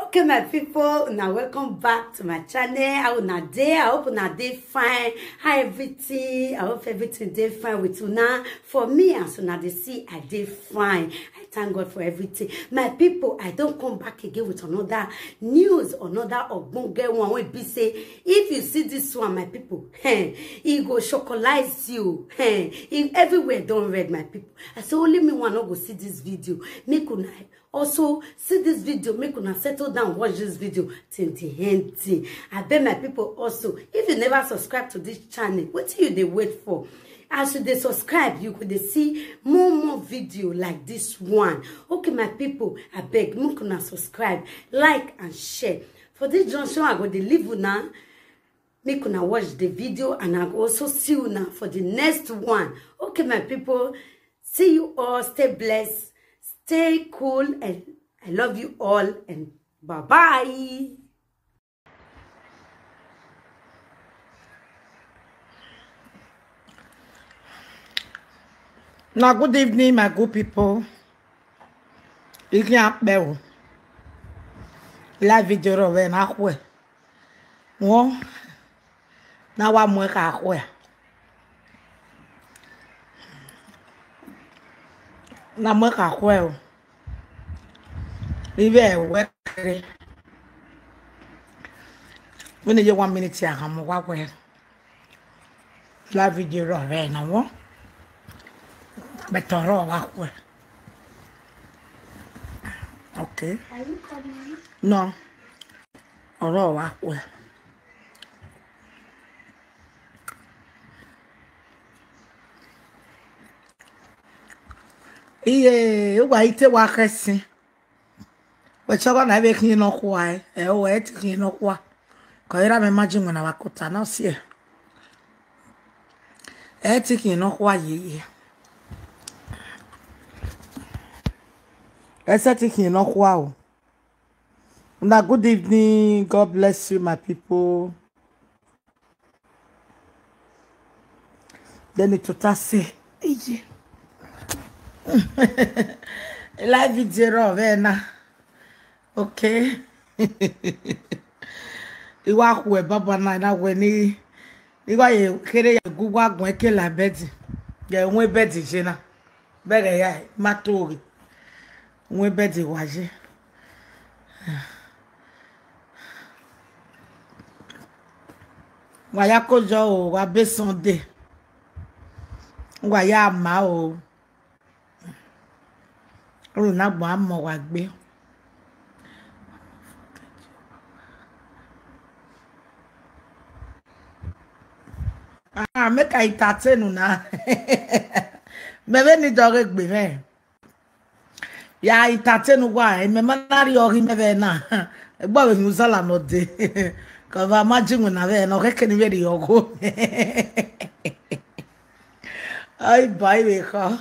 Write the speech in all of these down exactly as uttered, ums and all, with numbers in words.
Okay, my people, now welcome back to my channel. How una dey? I hope una dey fine. How everything? I hope everything dey fine with una. For me, as una dey see, I dey fine. I thank God for everything. My people, I don come back again with another news, another ogbonge one wey be say, if you see this one, my people, eh, e go chocolize you. Eh, if everywhere don red, my people. I say only me one no go see this video. Make una also see this video, make una settle down, watch this video till the end. I beg my people also, if you never subscribe to this channel, wetin you dey wait for? As you dey subscribe, you go dey see more more video like this one. Okay, my people, I beg, make una subscribe, like and share. For this junction, I go dey leave una. Make una watch the video and I go also see una for the next one. Okay, my people, see you all. Stay blessed, stay cool, and I love you all. And bye bye. Now, good evening, my good people. You can help me. Live video rọ vbe na khuẹ. Wọn na wa mu ẹka khuẹ. Na mu ẹka khuẹ o. Ivẹ wẹ kere. Vbene ye one minute a hama wa wẹ. Live video rọ vbe na wọn. But ọrọ wa khuẹ. Okay. No. Ọrọ wa khuẹ. Iye, uwa ite wa khẹsin. Wẹ chọgha na vbe khian nọkhua, ẹ, ẹ, ọ, ẹ ti khian nọkhua. Kọ ira mẹ ma ji wẹn na wa kota na si ẹ. Ẹ ti khian nọkhua yeye. Ẹ sẹ ti khian nọkhua o. Una good evening. God bless you, my people. Then it tota say, "Eye." Live video rọ vbe na. Okay. I wa khuẹ baba na, na wẹ ni, I wa ye kere ya gu wa guẹ ke la bed. Ya wẹ bed je na. Bẹghe ya, ma to ghe. Wẹ bed wa je. Wa ya kojo o, wa be Sunday. Wa ya ma o. Ru na gba mọ wa gbe. Ah, make I entertain una. Mẹ vbe ni dọghe egbe mwẹ. Ya entertain uwa, mẹ ma na rhie ọghe mẹ vbe na. Egbe vbe mu zala nọ dee. Kọ va ma ji winna vbe na, ọ khẹke ni vbe rhie ọghe. Ai ba ivbe kha.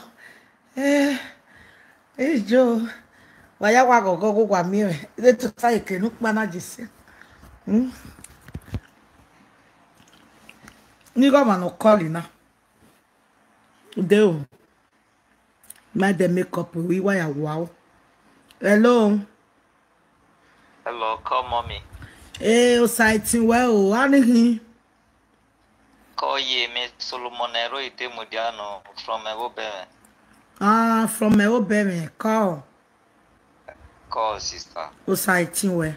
Eh, ijo. Wa ya wa ghọghọ ghe uwa miẹn mwẹ. Ide tota eke ne ukpa na je sẹ. Hmm? Ni gọmwa ne ọ call na. Ude o. Ma de make up, I wa ya wa o. Hello. Hello, call mommy. Eh, Osaẹtin wẹ o, a ni hin. Call ye, mi Solomon Ero Idemudia nọ, from Ẹvobẹmwẹ. Ah, from Ẹvobẹmwẹ, call. Call, sister. Osaẹtin wẹ.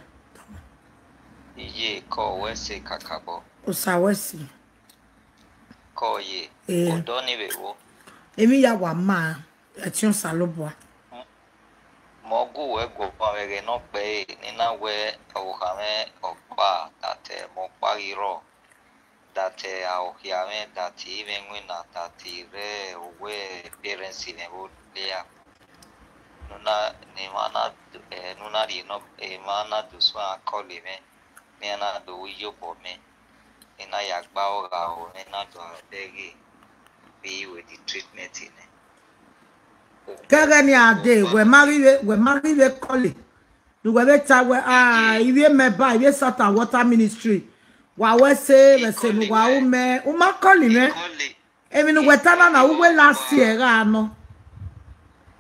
Iye, call wẹ sẹ kakabọ. Osa wẹ sẹ. Call ye. Eh. Odọ ni vbe vbo? Emwi ya wa ma, ẹtin Osanobua. Mẹ ọ gu wẹ guọghọ vbe ẹghẹ ne ọ kpẹre, ne I na wẹ ọvbokhan mwẹ ọkpa, that, eh, mẹ ọkpa ghi rrọọ, that, eh, aokhia mwẹ, that imẹ winna, that rre owẹ parents mwẹ vbe odẹ ya. Ne una, ne emwa na do, eh, ne una rhie nọ, emwa na do suẹn call mwẹ, ne iran na do ru iyobọ mẹ, ne I na ya gbe aro gha ro, ne I na do aro dẹghe vbe I ru the treatment nẹ. Kẹghẹ ni a dee, wẹ ma ghi vbe, wẹ ma ghi vbe call. Ne uwẹ vbe ta wẹ, ah, ivbi mẹ ba, ivbi Salt and Water Ministry. Wa wẹ sẹ, vbe sẹ ne uwa ru mẹ, u ma call mwẹ. Emwi ne uwẹ ta na na, uwẹ last year gha nọ.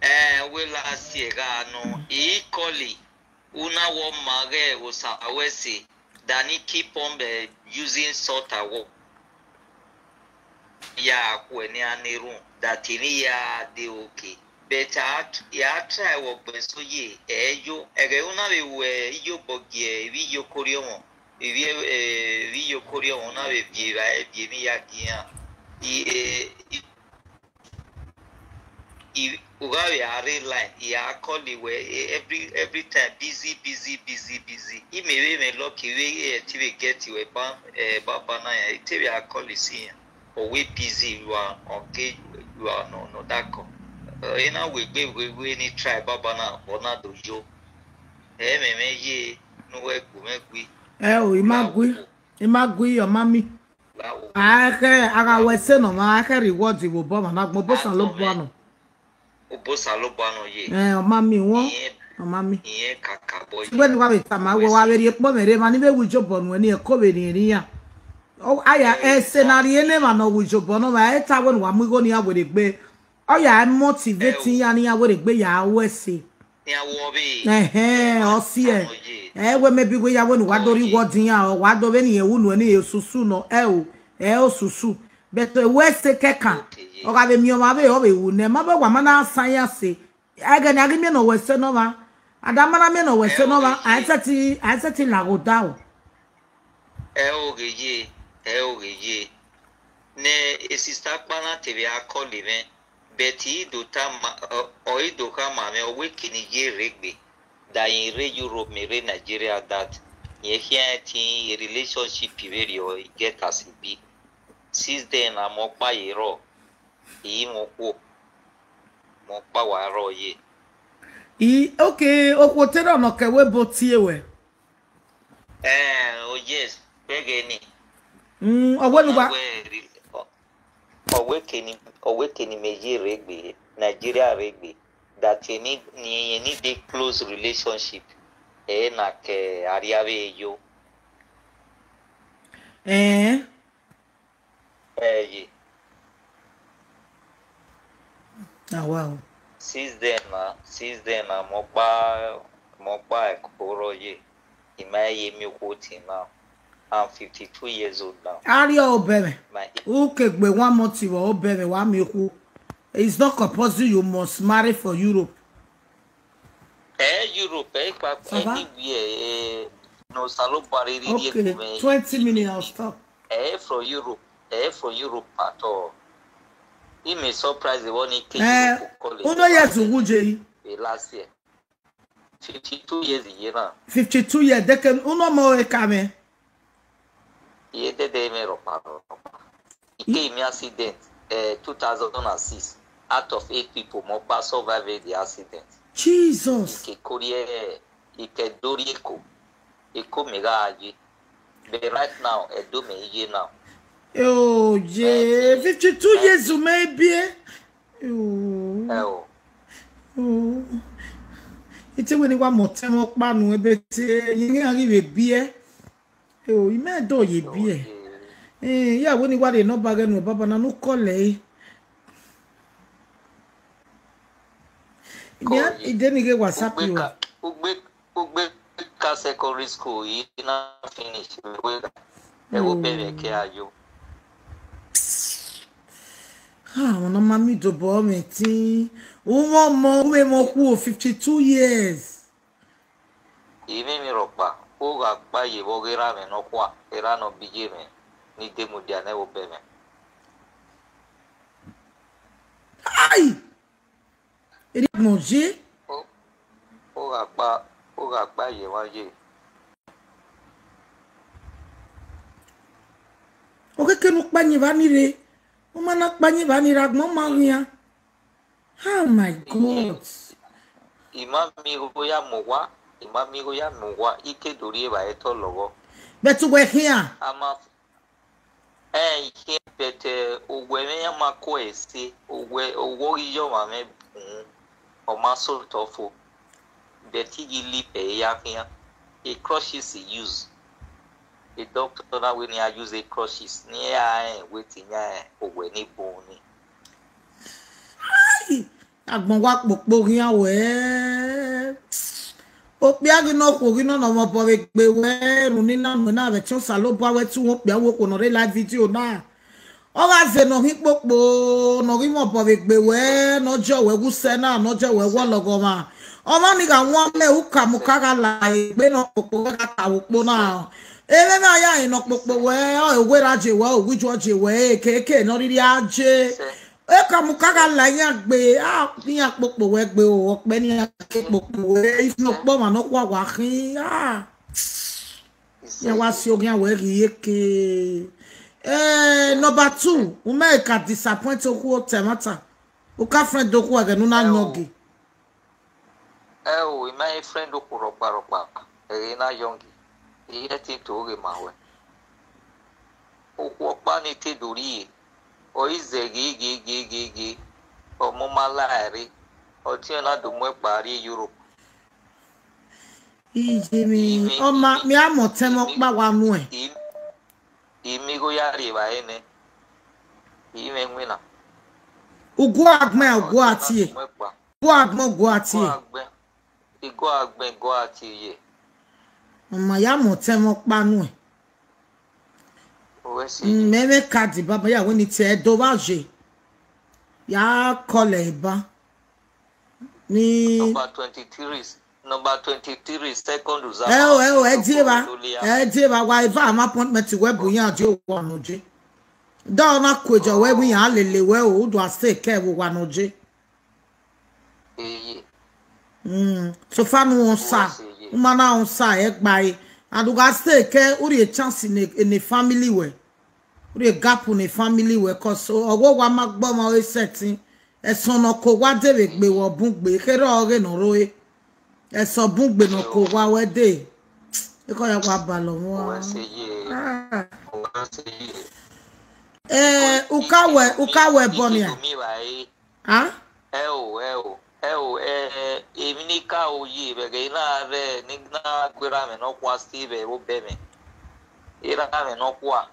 Eh, uwẹ last year gha nọ. I call. Una wọ ma ghẹ Osa wẹ ẹse, that ni keep on, eh, using salt and water. Ya khuẹ ne a na erhunmwu, that ni ya de okay. But a, ya try vbe ọgbẹn eso ye, ẹ yo, ẹghẹ una vbe ru iyobọ gie ivbi iyoko rhiọmwọ, ivbi, eh, ivbi iyoko rhiọmwọ, una vbe viọ evbare, viọ emwi ya gie iran. I, eh, I, u gha vbe a rre line, I a call wẹ, eh, every, every time, busy, busy, busy, busy. I mẹ vbe mwẹ lucky vbe, eh, te I vbe get wẹ ba, eh, baba na yan, I te vbe a call si yan. Ọ wẹ busy, you are okay, you are no, no that call. Eh, I na wẹ egbe wẹ, wẹ ni try baba na, ọ na do yo. Ẹ mwẹ mwẹ ye, ne uwẹ gu mwẹ gui. Ẹ o, I ma gui, I ma gui, ọ ma mi. A khẹ, a gha wẹ ẹse nọ, ma a khẹ reward vbe obọ mwa na gbọn Obosa lobua nọ. Obosa lobua nọ ye. Eh, ọ ma mi wọn, ọ ma mi. Iyẹn kaka bọ ye. Wẹ ne wa vbe tama wẹ wa vbe rhie ekpo mwẹ rre, emwa ni vbe ru iyobọ nuẹn ni, ẹko vbe rhiẹnrhiẹn iran. Ọ, aya, ẹse na rhie ne emwa ne ọ ru iyobọ nọ, wa e ta wẹ ne wa mu igho ne iran werriegbe. Ọ ya motivate iran ne iran werriegbe ya ru ẹse. Iran wọ vbe. Ẹhẹn, ọ siẹ. Ẹ wẹ maybe wẹ ya wẹ ne uwa do rhie reward iran, ọ wa do vbene irẹn ru nuẹn ni osusu nọ, ẹ o, ẹ osusu. But wẹ ẹse kẹkan, ọ gha vbe miẹn ọmwa vbe ọ vbe ru nẹ, ma vbe wa ma na sa iran ẹse. Ẹghẹ ne a ghi miẹn ne ọ wẹ ẹse nọ mwa, a da ma na miẹn ne ọ wẹ ẹse nọ mwa, a i sẹtin, a i sẹtin lagha odaro. Ẹ o ghe ye, ẹ o ghe ye. Ne e sister ọkpa na te vbe a call mwẹ, but I do tama, ọ, ọ i do khama mwẹ, ọ wẹ eke ne I ye rre egbe, that I rre Europe, mẹ rre Nigeria, that irẹn khian ẹtin, relationship vberriọ I get as e be. Since then, a mẹ ọkpa ye rrọọ, I mwẹ okhuo, mẹ ọkpa wa rrọọ ye. I, okay, okhuo te rrọọ nọ kẹ wẹ ebo tie wẹ. Eh, oh yes, vbe ẹghẹ ni. Mm, ọ wẹ ne uwa. Ọ wẹ eke ni, ọ wẹ eke ni mẹ ye rre egbe, Nigeria rre egbe, that ni, ni, ni dey close relationship, ẹ na ke arrivederci. Eh. Ẹ ye. Awa o. Since then na, since then na, mẹ ọkpa, mẹ ọkpa ẹko rrọọ ye. I ma ye miẹn okhuo till now. I'm fifty-two years old now. Arriọ obọ mwẹ. My Uke gbe one month vbe obọ mwẹ wa miẹn okhuo. It's not compulsory you must marry for Europe. Eh, Europe, eh, kpa, Baba? Anywhere, eh, no, Osanobua rhirhi rhie. Okay, twenty minutes, I'll stop. Eh, from Europe, eh, from Europe at all. I mẹ surprise the one in case. Eh, Europe call it, uno years uwu je yi? The last year. Fifty-two years a year now. Fifty-two years, they can, uno more eka me. Iye dede mwẹ rhọkpa rhọkpa. I ke miẹn accident, eh, two thousand and six. Out of eight people, mẹ ọkpa survive the accident. Jesus. I ke kori, eh, I ke do rrie Eko. Eko mẹ gha ye. But right now, Ẹdo mẹ i ye now. Oh, yeah. Eh, fifty-two years, maybe. Oh. Eh, oh. Oh. Ite wẹ ne I wa mẹ ọtẹn mwẹ ọkpa nu, ebe te, I ghi gha ghi vbe biẹ. Eo, I mẹ do ye biẹ. Eh, ya wẹ ne I wa rhie number ghẹ nuẹn baba na, ne u call ẹre. Call ye. I de ni ghe WhatsApp you. Ugbe ka, ugbe, ugbe ka secondary school, I na finish. Ẹ wo bẹ vbe ke a yo. Ah, ọmọ ne ọ ma miẹn idobọ mwẹ ẹtin. Uwẹ ọmọ, uwẹ ọmọ khu fifty-two years. Imẹ emwi rhọkpa, u gha kpa ye vbe ọghe erha mwẹ nọkhua, erha ne ọ biye mwẹ, ne I de mudia ne ẹvbo bẹ mwẹ. Ai! Erha agbọn ye. U, u gha kpa, u gha kpa ye emwa ye. Okeke ne u kpa ye evba ni rre, u ma na kpa ye evba ni rre, agbọn ma khian. Oh my God. I ma miẹn igho ya mu owa, I ma miẹn igho ya mu owa, I ke do rri evbare te ọ lọghọ. But uwẹ khian. A ma, ẹn, I khian, but, eh, owẹ mwẹ iran ma ku ẹre ẹse, owẹ, owẹ ọ ghi ye ọmwa mwẹ bun, ọ ma sẹ otọ fo. But I ghi live ẹre ya khian. E crutches I use. E doctor na wẹ ne I use e crutches, ne I ra rẹn weight iran owẹ ni bun ni. Ai! Agbọn wa kpokpo khian wẹ. Okpia ghi nọ okhuo ghi nọ ne ọ mwẹ obọ vbe gbe wẹ, erhunmwu ne I na muẹn na vbe ẹtin Osanobua, wẹ te uwẹ okpia, uwẹ okhuo ne ọ rre live video na. Ọ gha zẹ ne ọ ghi kpokpo, ne ọ ghi mwẹ obọ vbe gbe wẹ, ne ọ jọ wẹ wu sẹ na, ne ọ jọ wẹ wu ọlọghọmwa. Ọmwa ni gha wan mẹ ukamuka gha la egbe ne ọ kpokpo wẹ gha ta vbe ukpo na. Emwẹ mwẹ a ya rẹn ne ọ kpokpo wẹ, ọ wẹ ra je wẹ, ọ wẹ ijuọ je wẹ, ekeke ne ọ rhirhi a je. Ukamuka gha la iran gbe, a, iran kpokpo wẹ gbe o, ọkpẹ ne iran ke kpokpo wẹ, ifian ọkpọ ọmwa ne ọ khua wa khin, a. Iran wa si oghian wẹ ghi ye ke. Eh, number two, u mẹ ka disappoint okhuo otẹ ẹmwata. U ka friend okhuo ẹghẹ ne u na yọn ogie. Ẹ o, I ma he friend okhuo rhọkpa rhọkpa, ẹghẹ ne I na yọn ogie, I i ẹtin to ghe ma wẹ. Okhuo ọkpa ni te do rrie, ọ i zẹ ghe ghe ghe ghe ghe, ọ mu ma la ẹre, ọ tiẹn na do mu ẹkpa rrie Europe. Iye mwẹ, I mwẹ, ọ ma, I mwẹ, mẹ a mọ ọtẹn mwẹ ọkpa wa nuẹn. I, I miẹn igho ya rrie evbare nẹ, I mwẹ iwinna. Ugu agbẹn, ugu atie. Ugu agbẹn, ugu atie. Igo agbẹn, igo agbẹn, igo atie ye. Ọ ma ya mọ ọtẹn mwẹ ọkpa nuẹn. Owẹ si. Mm, mẹ mwẹ card baba ya wẹ ne I tie ẹdẹ vba je. Ya call ẹ ba. Ni number twenty-three, number twenty-three, second Uzama. Ẹ o, ẹ o, ẹ die ba. Ẹ die ba, wa eva ama appointment wẹ bu yan die owa nọ je. Dọ na ku ejo wẹ bu yan lele wẹ o, u do a stay kẹ vbe owa nọ je. Eye. Mm, so far nu wọn sa, owẹ si ye. U ma na wọn sa, ẹ gba e. And u gha stay kẹ, u rhie chance in a, in a family wẹ. U rhie gap in a family wẹ, 'cause ọghe owa ma gbe ọmwa ọre sẹtin. Ẹsọn ne ọ ke owa de vbe gbe wẹ ọ bun gbe, kherhe ọghe ne ọ rre. Ẹsọn bun gbe ne ọ ke owa wẹ de. Ekọ ya wa balọ mwa. Owẹ si ye. Ah. Owẹ si ye. Eh, u ka wẹ, u ka wẹ ẹbọ nia. Ah? Ẹ o, ẹ o, ẹ o, ẹ, emwi ne I ka ru ye vbe ẹghẹ ne I na rre, ne I na gu erha mwẹ nọkhua si vbe obọ mwẹ. Erha mwẹ nọkhua,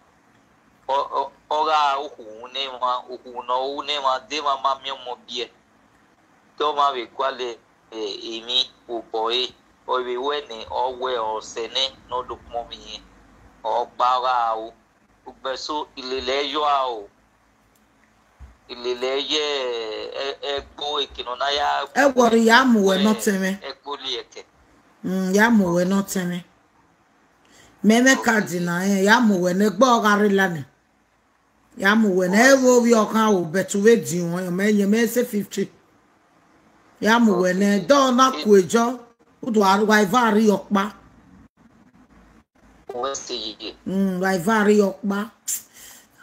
ọ, ọ, ọ gha okhuo ne emwa, okhuo ne ọ ru ne emwa, de emwa ma miẹn ọmọ biẹ. Te ọmwa vbe gualọ, eh, emwi obọ ẹre, ọ vbe wẹ nẹ, ọ wẹ ọsẹ nẹ ne ọ do kpọnmwẹ irẹn, ọ kpa ọ gha ru. Ugbẹn eso, ilele ẹre yọ a o. Ilele ẹre ye, ẹ, ẹgbo eke ne ọ na ya. Ẹ wọrọ, ya mu wẹ nọ tẹmwẹ. Ẹgbo li ẹkẹ. Mm, ya mu wẹ nọ tẹmwẹ. Mẹ mwẹ card na, eh, ya mu wẹ nẹ, ẹgbo ọ gha rre la nẹ. Ya mu wẹ nẹ, ẹ vbe ovbi ọkhan o, but u vbe diọn, ọ mẹ yẹn mẹ sẹ fifty. Ya mu wẹ nẹ, dọ na ku ejo, u do a, wa eva rri ọkpa. Wẹ se yeye. Mm, wa eva rri ọkpa.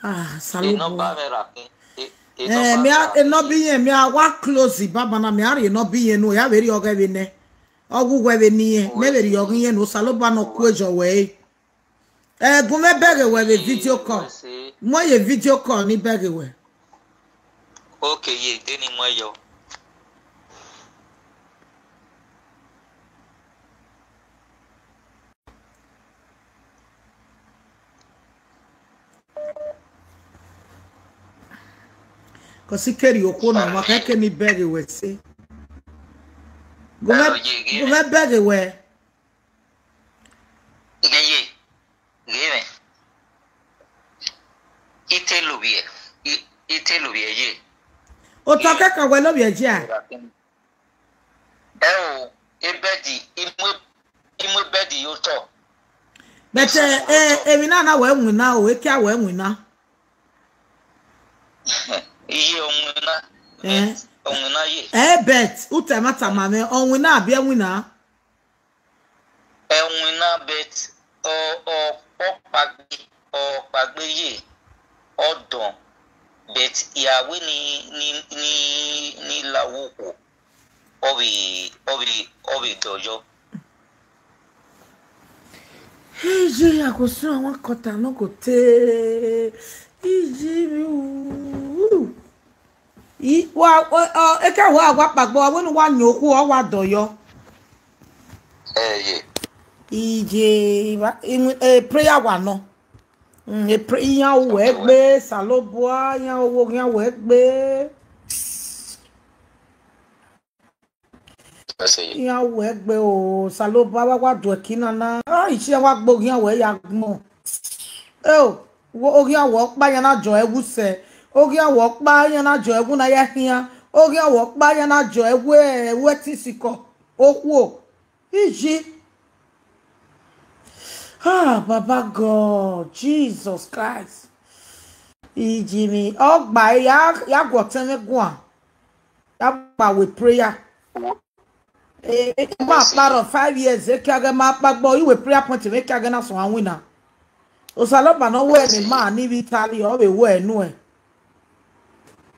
Ah, Osanobua. Enọba mwẹ ra khin. E, eh, enọba mi mwẹ a, ra khin. Enọba iyẹn, mi a wa close baba na, mi a rhie enọba iyẹn nu, ya vbe rhie ọghẹ vbe nẹ. Ọ wu wẹ vbe ne iyẹn, mẹ vbe rhie ọghẹ iyẹn nu, Osanobua ne ọ ku ejo wẹ re. Eh, gun mwẹ bẹghe wẹ vbe video call. Mu ye video call ni bẹghe wẹ. Okay, ye, de ni mu ẹyọ. Kọsi keri okhuo na, wa khẹke ni bẹghe wẹ se. Gun mwẹ, gun mwẹ bẹghe wẹ. Ighẹ ye, ghe mwẹ. I te lovbiẹ, I, I te lovbiẹ ye. Otọ kẹkan wẹ lovbiẹ jia. Ẹ o, ebẹdi, I mu, I mu ebẹdi ye otọ. But, eh, eh, emwi na na wẹ winna o, ekia wẹ winna. Iye ọwinna. Eh. Ọwinna ye. Eh, but, u tama tama mwẹ, ọwinna abi ẹwinna? Ẹwinna, but ọ, ọ, ọ kpagbe, ọ kpagbe ye, ọ dọn, but ya wẹ ni, ni, ni, ni la wo okhuo, ọ vbe, ọ vbe, ọ vbe dọyọ. Iye, a go sue ọmwa kọta ne ọ go te. Iye, ru. I, wa, ọ, ọ, eke wa wa kpagbo, wa wẹ ne wa yan okhuo, ọ wa dọyọ. Ẹ ye. Iye, wa, i, e prayer wa nọ. Mm, e pray, iran ru wẹ gbe, Osanobua, iran ru oghian wẹ gbe. Iran wẹ gbe o, Osanobua wa wa duẹ ẹki na na. Ah, iṣẹ wa gbe oghian wẹ ya gbọn. Eo, wo oghian wẹ ọkpa yan na jọ ẹwu sẹ. Oghian wẹ ọkpa yan na jọ ẹwu na ya khian. Oghian wẹ ọkpa yan na jọ ẹwu ẹwu ẹtin sikọ. Okhuo. Iji. Ah, Baba God, Jesus Christ. Iji mi. Ọgba ya ya guọtẹn mwẹ guan. Ya gba we prayer. Eh, eh, ma kparọ five years, ekiaghẹ ma kpa gbọ, iwe prayer point vbe ekiaghẹ na sọn winna. Osanobua ne ọ wẹ ne ma ni vbe Italy, ọ vbe wẹ nuẹ.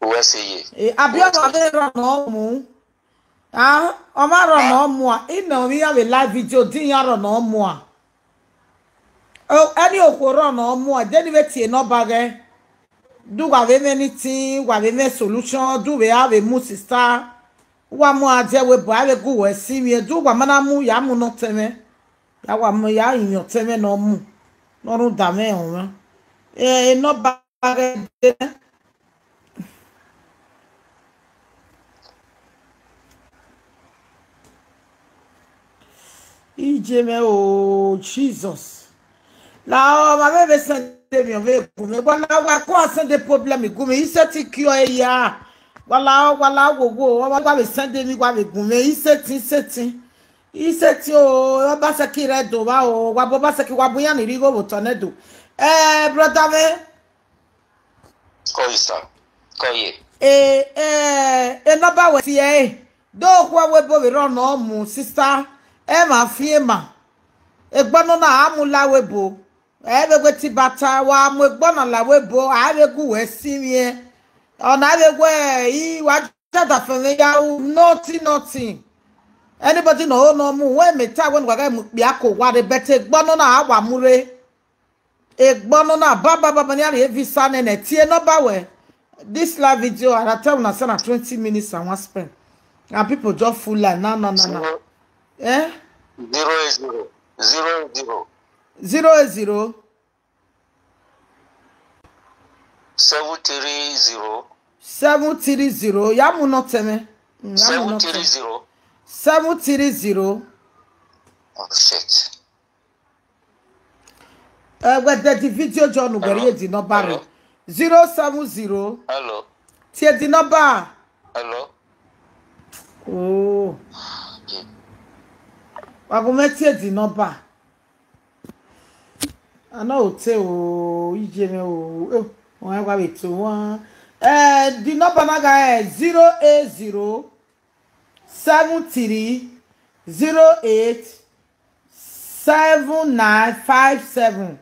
Uwẹ sẹ ye. Eh, abi ọmwa vbe rọ ne ọ mu. Ah, ọmwa rọ ne ọ mua, ina ovbi iran vbe live video, di iran rọ ne ọ mua. O, ẹni okhuo rọ ne ọ mua, de ni vbe tie ne ọ ba ghẹ. Du wa vbe mwẹ anything, wa vbe mwẹ solution, du vbe a vbe mu sister. Wa mu a die ẹvbo ebo, a vbe gu wẹ si mwẹ, du wa ma na mu, ya mu ne ọtẹn mwẹ. Ya wa mu, ya rinmwian ọtẹn mwẹ ne ọ mu, ne ọ rhunmwuda mwẹ ọmwa. Eh, ne ọ ba ghẹ de. Iye mwẹ o, Jesus. La ọ, ma vbe vbe send emwi ọ vbe gu mwẹ. Wa la wa ko a send problem gu mwẹ. I sẹtin kiọ ẹre ya. Wa la ọ, wa la wo wo, wa wa vbe send emwi wa vbe gu mwẹ. I sẹtin, I sẹtin. I sẹtin o, Obaseki rre Ẹdo vba o. Wa bu Obaseki, wa bu iran ni rre igho vbe otọ ne Ẹdo. Eh, brother mwẹ. Kọ ye, sir. Kọ ye. Eh, eh, e number wẹ tie ẹre. Do khua wẹ ebo vbe rọ ne ọ mu, sister. Ẹ ma fian ma. Egbe nọ na a mu la wẹ ebo. Ẹ vbe wẹ te ibata, wa mu egbe na la wẹ ebo, a vbe gu wẹ si mwẹ. Ọ na vbe wẹ, i wa jada fẹn mwẹ ya ru, nothing, nothing. Anybody nọ ho ne ọ mu, wẹ mẹ ta wẹ ne wa ghẹ mu ikpia ko wa rre, but egbe nọ na a wa mu rre. Egbe nọ na, baba, baba, ne a rhie visa nene, tie number wẹ. This live video, I tell una say na twenty minutes I wan spend. And people just full line. Na, na, na, na. Zero, Eh? Zero eight zero. Zero eight zero. Zero eight zero. Seven three zero. Seven three zero. Ya mu nọ tẹmẹ. Mm, ya mu nọ tẹmẹ. Seven three zero. Seven three zero. Oh, shit. Eh, wẹ dẹ the video, John, wẹ Hello? rhie the number rẹ. Hello? Zero seven zero. Hello? Tie the number. Hello? Oh. Wa gu mwẹ tie the number. I no go tell o, iye mwẹ o. Eh, wọn wa vbe to wọn. Eh, the number na ga, eh, zero eight zero seven three zero eight seven nine five seven.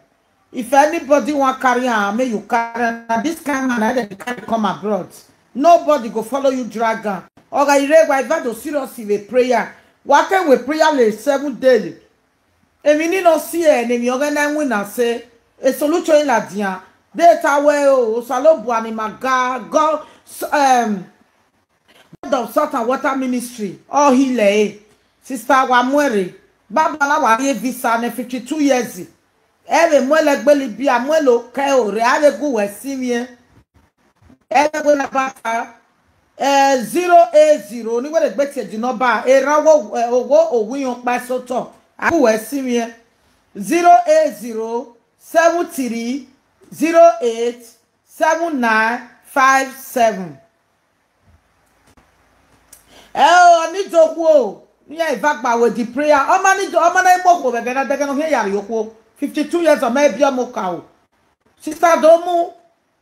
If anybody wan carry am, make you carry am. Na this kind man na dem dey carry come abroad. Nobody go follow you drag am. Oga, ire wa, if I do serious with prayer, wa ke we prayer le seven daily. Emwi ni nọ si ẹre ne emwi ọghẹ na winna sẹ, e solution i ladian. De ta wẹ o, Osanobua ni ma ga, God, um, God of Salt and Water Ministry, ọ hilẹ ẹre. Sister, wa mu ẹre. Baba na wa rhie visa ne fifty two years. Ẹ vbe mu ẹlẹ gbe Libya, mu ẹlẹ okẹ ore, a vbe gu wẹ si mwẹ. Ẹ vbe wẹ na ba ta, eh, zero eight zero, ni wẹ rhe gbe tie the number, erhan ogho, eh, ogho, owiyan ọkpa ẹsotọ, a gu wẹ si mwẹ. Zero eight zero seven three zero eight seven nine five seven. Ẹ o, ọ ni do khuo, iran eva gba wẹ the prayer. Ọ ma ni do, ọ ma na mu okhuo vbe ẹghẹ na, dẹghẹ ne ọ khian ya rrie okhuo. Fifty two years, ọ ma bi ọmọ okaro. Sister, do mu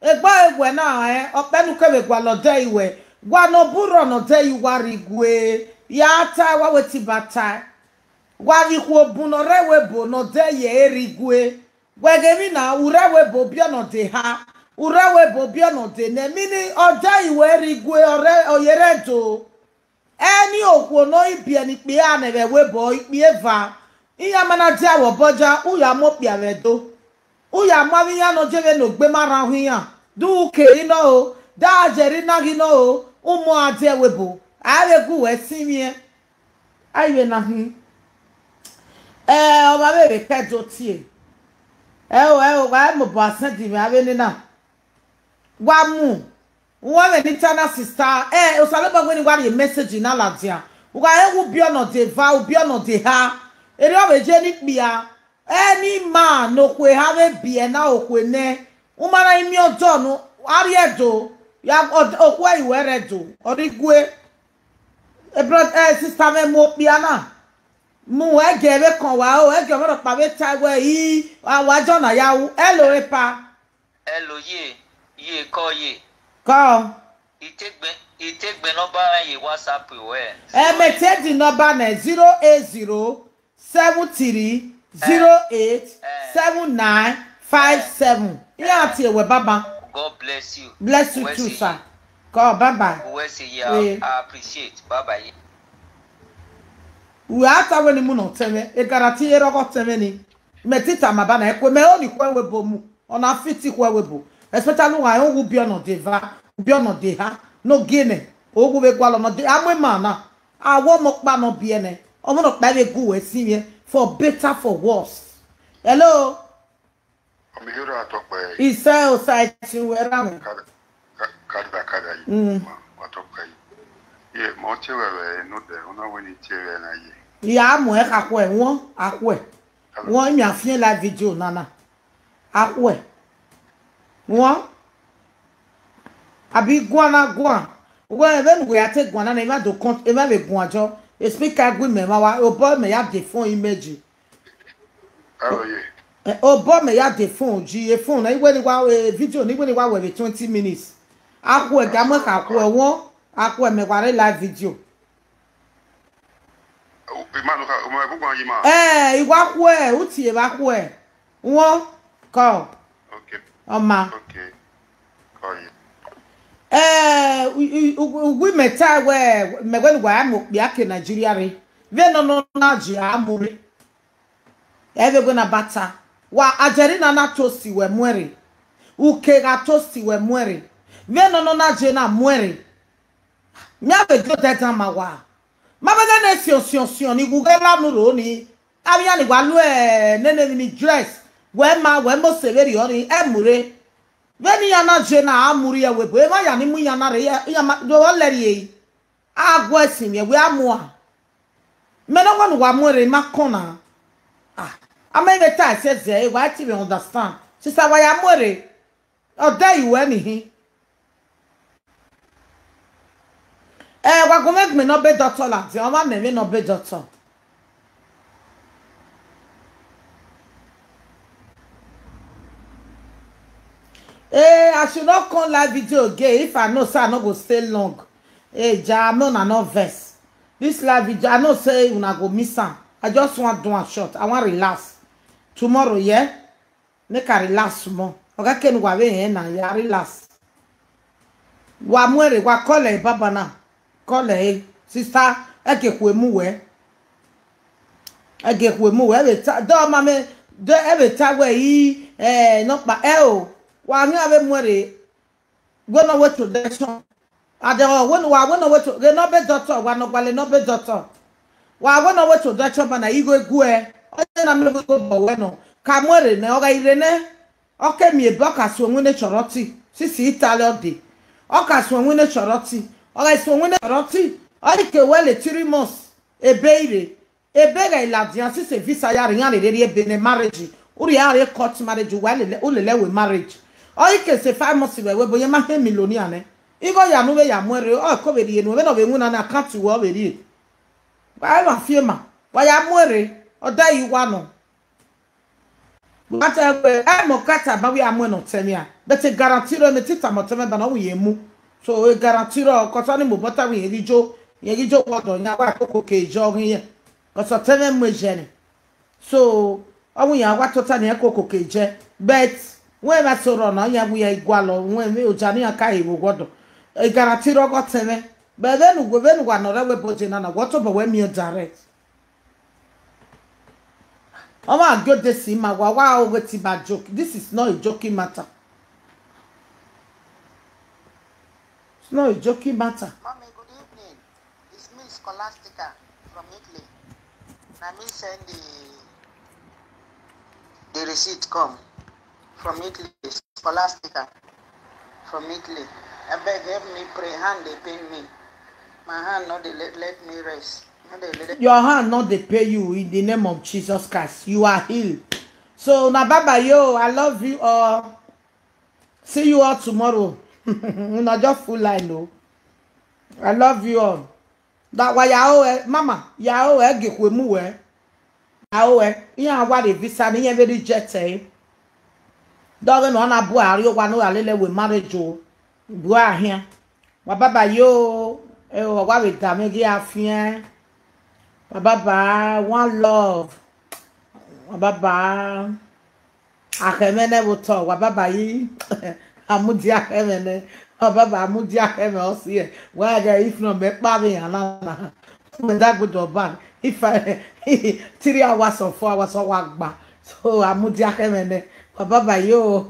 egbe ẹre wẹ na, eh, ọkpẹ ne u kevbe gualọ dẹ i wẹ, wa ne ọ bu rrọ ne ọ dẹ i wa rhie igue. Ya tae, wa wẹ te I ba tae. Wa vbe ikhuo bun ne ọ rre ẹvbo ebo ne ọ dẹ ye ẹre rhie igue. Wẹ ghe emwi na, u rre ẹvbo ebo biẹ ne ọ de eha, u rre ẹvbo ebo biẹ ne ọ de enẹ, emwi ni ọ dẹ i wẹ rhie igue, ọ rre, ọ ye rre Ẹdo. Ẹni okhuo ne ọ i biẹ ne ikpia ne vbe ẹvbo ebo, ikpia eva, iran ma na dia vbe obọ ja, u ya mu okpia vbe Ẹdo. U ya mu avbe iran ne ọ je vbe ne ogbe ma rhan uhi iran, de u kere nọ o, de a jẹ rre na ghi nọ o, u mu a die ẹvbo ebo, a vbe gu wẹ si mwẹ. A i vbe na hin. Ẹ, ọ ma vbe vbe kẹ do tie. Ẹ o, ẹ o, wa mobile send mwẹ avbe nena. Wa mu. Uwẹ vbe ni ta na, sister. Ẹ, Osanobua wẹ ne wa rhie message na ladian. U gha rẹn wẹ ubiọnọ de eva, ubiọnọde eha, erriọ vbe ye ne ikpia. Any man ne okhuo eha vbe biẹ na okhuo nẹ, u ma na i miẹn ọdọ ne a rhie do, ya, ọ, okhuo ẹre i wẹ rre do, ọ rre igue. Sister mwẹ mu okpia na, mu ẹgiẹ vbe kọn wa o, ẹgiẹ ọmwa rhọkpa vbe tae wẹ, I, a wa jọ na ya ru. Hello, epa. Hello, ye, ye, kọ ye. Kọ. I te gbẹn, I te gbẹn nọmba mwẹ ye WhatsApp wẹ. Ẹ, mẹ te di nọmba nẹ, zero eight zero seven three zero eight seven nine five seven. Iran tie wẹ baba. God bless you. Bless you too, sir. Kọ, bye bye. Uwẹ se ye, I appreciate. Bye bye. Wẹ a ta wẹ ne I mu ne ọ tẹn mwẹ, e guarantee erọghọ tẹn mwẹ ni. Mẹ te tama ba na, ẹkue mẹ ho ni khuẹ wẹ ebo mu, ọ na fit khuẹ wẹ ebo. Especially uwa rẹn uwu ubiọnọde eva, ubiọnọde eha, ne ogie nẹ, owu vbe gualọ nọ de, a mu ima na, a wẹ ọmọ ọkpa nọ biẹ nẹ, ọmọ nọ kpa vbe gu wẹ sinmwiẹ, for better, for worse. Hello? Ọmọ Iyore Atọkpẹ. Isẹ Osa ẹtin wẹ ra mwẹ. Kada, kada, kada yi. Mm. Ma, wa tọkpẹ yi. Ye, ma ọ tie wẹ vbe nodẹ, ọ na wẹ ne I tie wẹ na ye. I a mu ẹ kha khuẹ, wọn, a khuẹ. Hello. Wọn, imi a fiẹn live video nana. A khuẹ. Wọn. Abi guan na guan. Wẹ, vbene uwẹ ya te guan na, emwa do kọn, emwa vbe guan jọ. E speaker gu imẹ mwa wa, obọ mẹ ya de phone image. Aro ye. Eh, obọ mẹ ya de phone ji, e phone na, iwe ni wa, eh, video ni, iwe ni wa wẹ vbe twenty minutes. A khuẹ, ga mu kha khuẹ wọn, a khuẹ mẹ wa re live video. Imanu kha, o ma gu guan yi ma. Eh, I wa khuẹ, u tie vba khuẹ. Wọn, kọ. Okay. Ọ ma. Okay. Kọ ye. Eh, u, u, u, uwu mẹ ta wẹ, mẹ wẹ ne uwa ya mu okpia ke Nigeria re. Vbene ọ nọ na je a mu re. Ẹ vbe wẹ na bata. Wa Angelina na toast wẹ muẹn rre. Uke gha toast wẹ muẹn rre. Vbene ọ nọ na je na muẹn rre. Mẹ a vbe gie odẹ dan ma wa. Ma vbe nene siọn siọn siọn ni wu ghẹ la unu ro ni. Avbe iran ni wa lu, eh, nene emwi ni dress. Wẹ ma, wẹ mose vberriọ ni, ẹ mu rre. Vbene iran na je na, a mu rrie ẹvbo ebo. Emwa ya ni mu iran na rre, iran ma, do ọ lẹrriẹ. A gu ẹe sinmwi ẹvbo a mua. Mẹ ne ọ wa ne uwa mu rre, ma kọn na. Ah, a ma vbe ta ẹse zẹ, e wa te vbe understand. Sisa, wa ya mu rre. Ọ dẹ i wẹ ni hin. Eh, wa gu mwẹ gbẹn nọ be dọtọ ladian, ọmwa nẹ vbe nọ be dọtọ. Eh, I should not come live video again if I know say I no go stay long. Eh, ja, me una no vex. This live video, I know say una go miss am. I just wan do am short. I wan relax. Tomorrow, yeah? Make I relax small. Ọ gha kene uwa vbe rẹn na, ya relax. Wa mu ẹre, wa call ẹ baba na. Call ẹ, sister, ẹ ke khuemu wẹ. Ẹ ke khuemu wẹ, ẹ vbe ta, dọ ma mẹ, dọ ẹ vbe ta wẹ i, eh, nọkpa, ẹ o, wa khian vbe mu ẹre. Wẹ ne ọ wẹ to direction. Adẹghọ, wẹ ne wa, wẹ ne ọ wẹ to, ghe nọ be doctor, wa nọ gualọ nọ be doctor. Wa wẹ ne ọ wẹ to direction ba na, igho eguẹ. Ọ ye na mẹ igho bọ wẹ nọ. Ka mu ẹre nẹ, ọ gha ire nẹ. Ọ ke miẹn ebe, ọ ka suẹn winna chọrọ ọti. Sisi Italy ọ dee. Ọ ka suẹn winna chọrọ ọti. Ọ gha suẹn winna chọrọ ọti. Ọ i ke wẹ le three months. Ebe i rre. Ebe ghẹ ladian, sisi visa ya rre, iran rherhe rhie ebe nẹ marriage. U rhie a rre court marriage, u wa lele, u lele wẹ marriage. Ọ i ke se five months vbe ẹvbo ebo, iran ma hẹ millionaire nẹ. Igho ya ne u vbe ya mu ẹre, ọ ko vbe rhie nu, vbene ọ vbe winna nẹ, account wẹ ọ vbe rhie. Wa i ma fiema, wa ya mu ẹre, ọ da yi wa nọ. Wa ta wẹ, ẹ mọ kata ba wẹ a mu ẹre ne ọ tẹn mwa. But e guarantee rọ, mẹ te tama ọtẹn mwẹ ba ne ọ wẹ irẹn mu. So, e guarantee rọ, cause ọni mobọ ta wẹ irẹn ghi jo, irẹn ghi jo wọdọ, iran wa koko ke jọ ghi yẹn. Cause ọtẹn mwẹ mu e jẹ nẹ. So, ọ wẹ iran wa tota ne iran koko ke jẹ. But, wẹ mwa so rọ na, iran wẹ iran gualọ, wẹ mẹ oja ne iran ka he vbe wọdọ. E guarantee rọ ghe ọtẹn mwẹ. But vbene uwa, vbene uwa ne ọ rre ẹvbo ebo je na na, wẹ tobọ wẹ miẹn direct. Ọmwa gie odesi ma wa, wa always te ba joke. This is not a joking matter. It's not a joking matter. Mommy, good evening. It's me, Scholastica, from Italy. Na me send the, the receipt come from Italy. Scholastica from Italy. Abeg, help me pray. Hand dey pain me. My hand no dey let, let me rest. No dey let. Your hand no dey pay you in the name of Jesus Christ. You are healed. So na bye bye yo. I love you all. See you all tomorrow. Una just full line o. I love you all. That why ya o eh, mama, ya o eh, gi khuemu wẹ. Ya o eh, iran wa re visa ni iran vbe reject ẹre. Dọghe ne ọ na bu a rrie owa ne ọ ra lele wẹ marriage o. Bu a hian. Wa baba yo, eh, wa vbe da mwẹ ghi a fian. Wa baba, one love. Wa baba. Akhẹmwẹ nẹ vbe otọ, wa baba yi. Amudia akhẹmwẹ nẹ. Wa baba, amudia akhẹmwẹ ọ siẹ. Wa ghe if not, mẹ kpa vbe iran na na. Mẹ da gbodọ ban. If I, three hours or four hours, ọ wa gba. So, amudia akhẹmwẹ nẹ. Wa baba yo.